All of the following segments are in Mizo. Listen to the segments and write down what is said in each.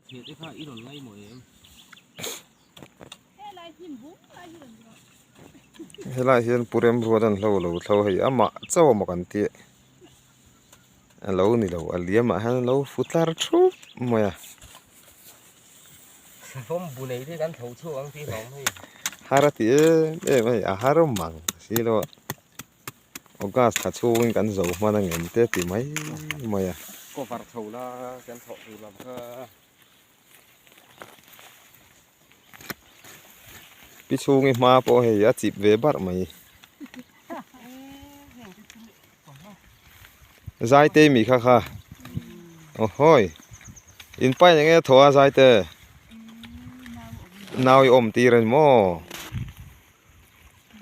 Helaiah hian pu Remruat an hlo lo thlo hei amah chauh a maw kan tih a lo ni lo a liamah hian a lo fu tlar thup mai a. Har a ti em em a hei a har mang silo a. August thla chhungin kan zo hman a ngem te ti mai mai a. Cover chho la kan thawh tur lam kha. Pi chhungi hma pawh hei a chip ve barh mai. Zaite mi kha kha. Awhawi. In pain enge a thaw a Zaite? Nau i awm tir a ni maw?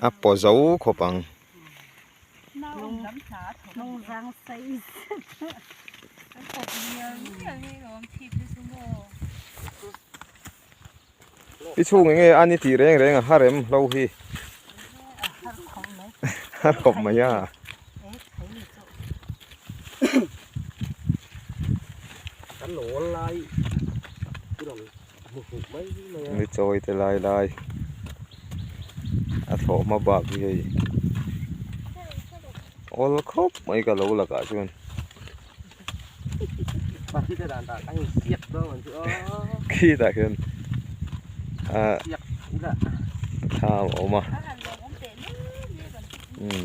A paw zo khawp ang. I chhung enge a ni tih reng reng a har em hlo hi. Har khawp mai a. Ni chawi te lai lai a thlawh hma bak hi hei awl khawp mai ka lo lakah chuan khitah khian ah thla a awm a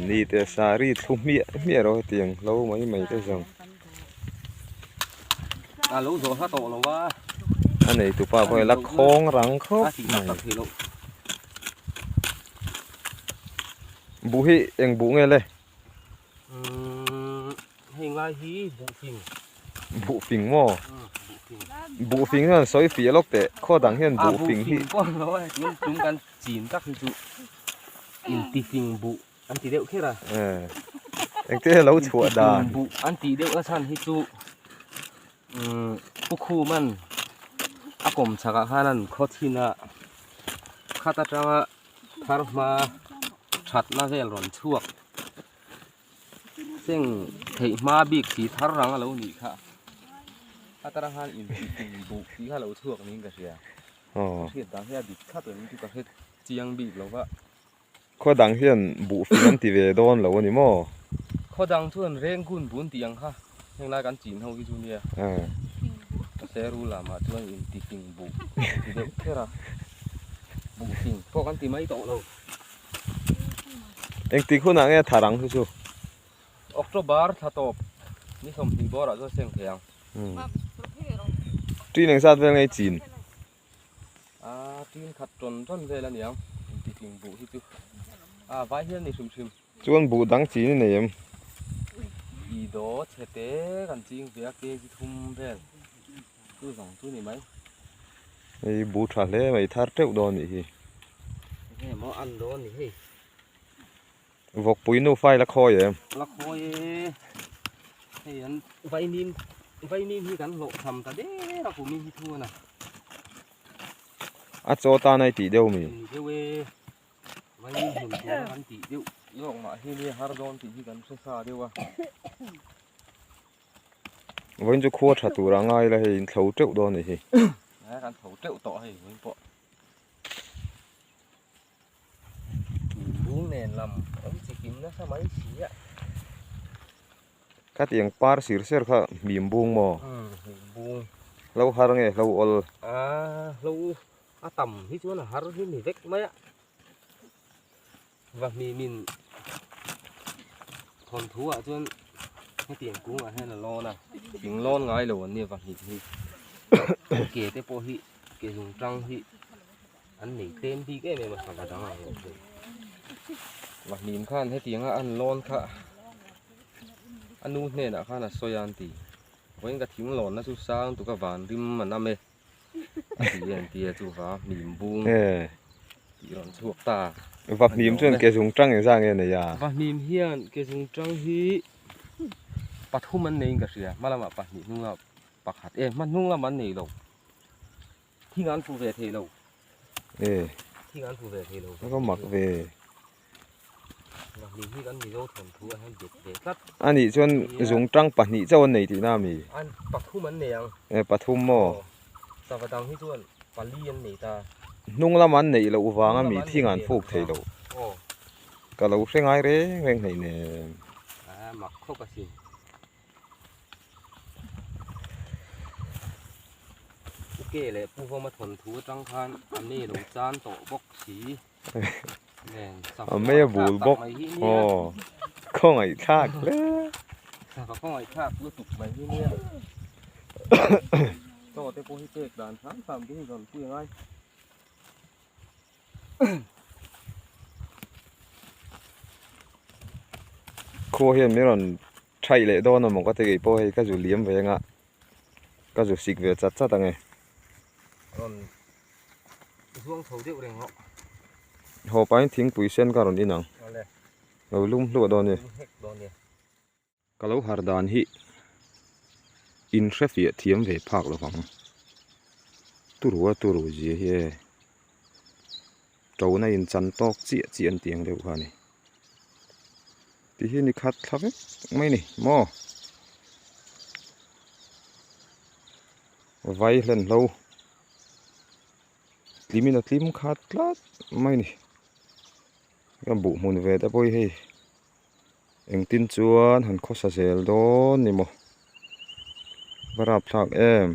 ni te saree thlu hmiah hmiah rawh hetiang hlo mai mai te zawng. A lo zawh hla tawh lo a. A nei tupa pawh hi la khawng rang khawp mai. Buh hi eng buh nge le? Hei ngai hi buh fing. Buh fing maw? Buh fing hian sawi fiah lawk teh khaw dang hian buh fing hi. A buh fing pawh lo a tun tum kan chin tak hi chu inti fing buh. An ti deuh kher a. Engte lo chhuah dan. Buh an tih deuh a chhan hi chu Pu Khuman a kawm chhakah khan an khaw thin a, khat atanga thar hma thatna vel rawn chhuak seng theih hma bik si thar rang a lo nih kha. A tara khan intih buh tih kha a lo chhuak niin ka hria. Ka hriat dan hi a dik thlap em chu ka hre chiang bik lo va. Khaw dang hian buh fing an ti ve dawn lo a ni maw? Khaw dang chuan reng hun bun tih ang kha heng lai kan chin ho hi chu nia. Mahse rul lamah chuan inti fing buh an ti deuh kher a, buh fing pawh kan ti mai tawh lo. Engtik hunah nge thar ang chu chu? October thla tawp ni 20 bawrah chuan seng thei ang. Ṭin engzat vel nge i chin? A tin khat tawn tawn vel a niang intitling buh hi chu a vai hian ni hrim hrim. Chuan buh dang chin i nei em? I daw chhe te kan ching ve a kg thum vel chu zawng chu ni mai. Hei buh tha hle mai thar teuh dawn nih hi. Enge maw an dawn ni hei. Vawkpui nu fai la khawi em? La khawi e. Hei an vainim vainim hi kan hlawh tham ta der a kumin hi thu ana. A chaw tan ai tih deuh mi? Ni deuh e. Vainim hmun tur a kan tih deuh zawk mah hi nia har dawn tih hi kan hre sa deuh a. Vawiin chu khua tha tur a ngai la hei in thlo teuh dawn a ni hi. Kan tho teuh tawh hei vawiin pawh. Bung nen lam awm chi kim nasa mai si a. Khatiang par sir ser kha hmim bung maw? Hmim bung. Hlo har nge hlo awl? A hlo a tam hi chuan a har hi ni vek mai a. Va hmim in thawnthu ah chuan hetiang kung ah hian a lawn a. Thing lawn ngai lo an nia va hmim hi. Ke te pawh hi ke zung tang hi. An nei tlem bik em em a sava dang ang lo thei. Mahnim khan hetianga an lawn kha a nu hnenah khan a sawi a an ti. Vawiin ka thing lawnna chu sang tuk a van rim a nam e a ti a an ti a chuva hmim bung tih rawn chhuak ta. Va hmim chuan ke zung tang engzah nge nei a? Va hmim hian ke zung tang hi pathum an neiin ka hria hmalamah pahnih hnungah pakhat e hma hnung lamah an nei lo. Thing an fu ve thei lo. E. Thing an fu ve thei lo. Ka mak ve. Mahni hi kan Mizo thawnthu a hian bet ve tlat. Ani chuan zung tang pahnih chauh an nei tihna ami? An pathum an nei ang. E pathum maw? Sava dang hi chuan pali an nei ta. Hnung lam an neih loh vanga mi thing an fuk thei lo. Ka lo hre ngai reng reng hleih nen. A mak khawp asin. Pu Ke leh Pu Vawma thawnthu atang khan a me lo chan tawh bawk si. Nen A mei a bul bawk. Aw khawngaihthlak hle. Sava khawngaihthlak lutuk mai hi nia. Chaw te pawh hi pek dan hram hram te hi rawn pui angai. Khua hian min rawn thaih leh dawn a maw ka ti kei pawh hei ka zu liam ve anga ka zu sik ve chat chat ange. Rawn zuang chho deuh reng rawh. Haw pahin thingpui sen ka rawn in ang. Lo lum hluah dawn ni. Ka lo har dan hi in hrefiah thiam ve phak lo vang. Turu a turu zia hi e. Tona in chan tawk chiah chiah an tih ang deuh kha a ni. Ti hi ni khat thla vek mai ni maw. Vai hlen hlo. Tlimin a tlim khat tlat mai ni. Ka buh hmun ve te pawh hi hei. Engtin chuan han khawsa zel dawn ni maw? Va rapthlak em?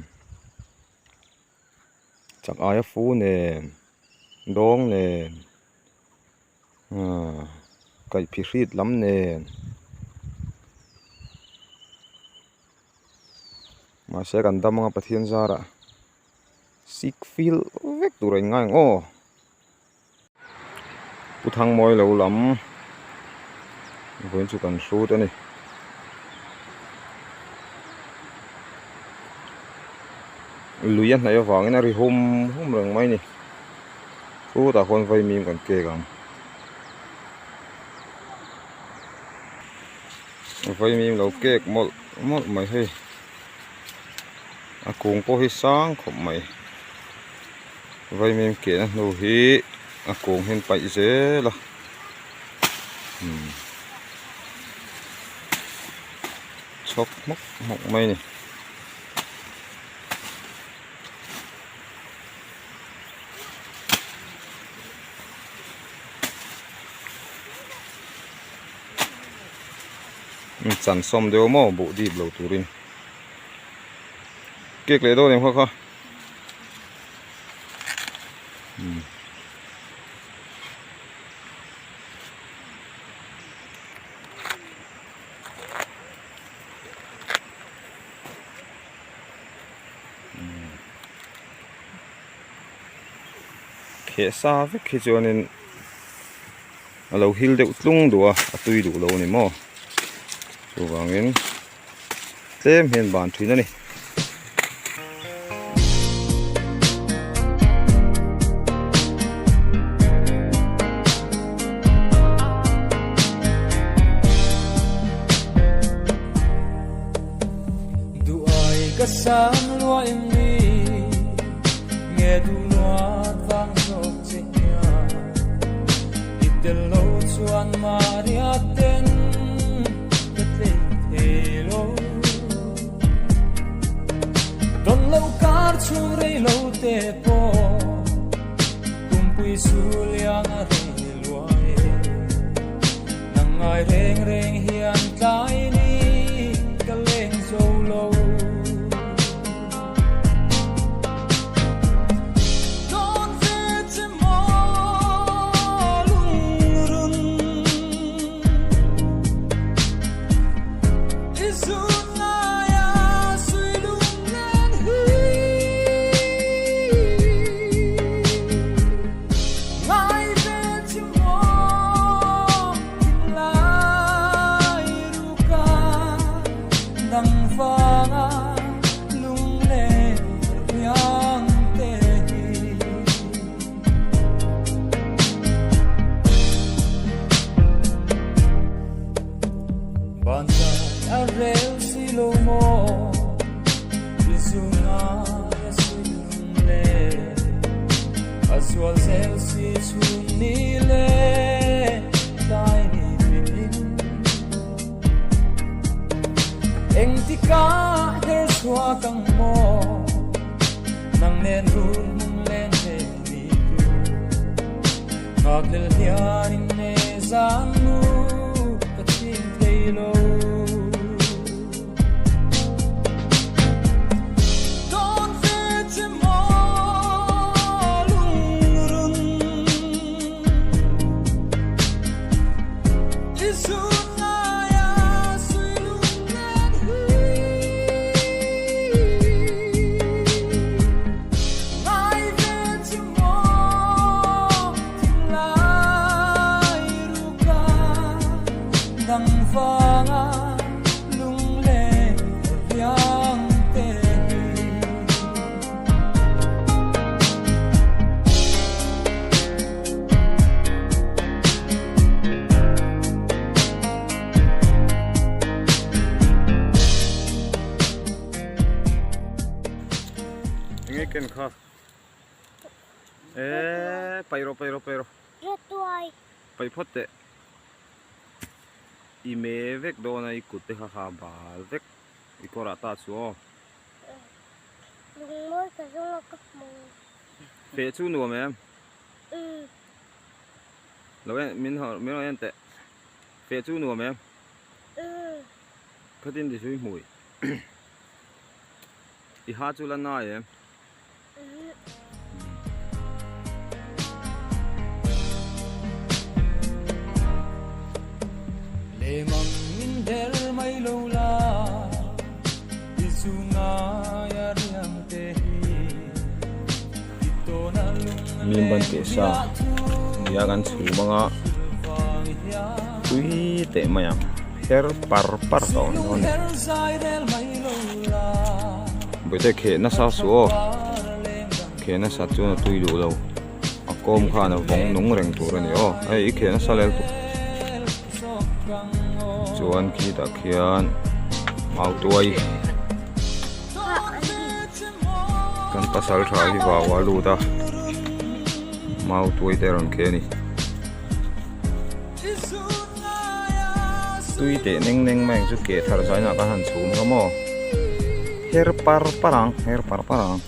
Chak aia fu nen, dawng nen, aaa kaihphi hrit lam nen. Mahse kan dam anga Pathian zarah sik fil vek tur a inngai ang aw. Pu Thangmawi lo lam vawiin chu kan hrut a ni. Lui a hnaih avangin a ri hum hum reng mai a ni. Chutah khuan vaimim kan kek ang. Vaimim lo kek mawlh mawlh mai hei. A kung pawh hi sang khawp mai. Vaimim kehna hnu hi a kung hian paih zel a umm chhawk hmawk hmawk mai a ni. Chan sawm deuh maw buh dip lo turin cake leh dawn em kha kha. Kheh sa vek hi chuanin a lo hil deuh tlung duh a a tui duh lo a ni maw chuvangin tlem hian ban thin a ni. nen rul hmun len ve ni tu Nghakhlel hianin e zang nu ka ching thei lo Dawn ve che maw lungrun I zun ngaia sui lunglen hi Ngai ve che maw thinlai ruka dang vanga lunglen viang te hi. Enge ken kha eee paih rawh paih rawh paih rawh paih phawt teh i me vek dawn a i kut te kha kha bal vek i kawrah ta chu aw. Lungmawi ka zawng a ka hmu. Feh chu nuam em? Lo en min min rawn en teh. Feh chu nuam em? Khatin ti chu i hmui. I ha chu la nai em? Lemang min der mai lo la i zu ngai a riang te hi i tawn a lung Mim ban teh sa nia kan chhum anga tui teh mai ang her par par tawh ang dawn a ni. Bawihte kheh nasa suh aw kheh nasa chuan a tui duh lo a kawm khan a vawng nung reng tur a ni aw hei i kheh nasa lel tawh chuan khitah khian mau tuai kan pasal tha hi vau a lut a mau tuai te a rawn kheh a ni. Tui teh neng neng mai ang chu ke thar zainah khan han chhum kha maw her par par ang her par par ang.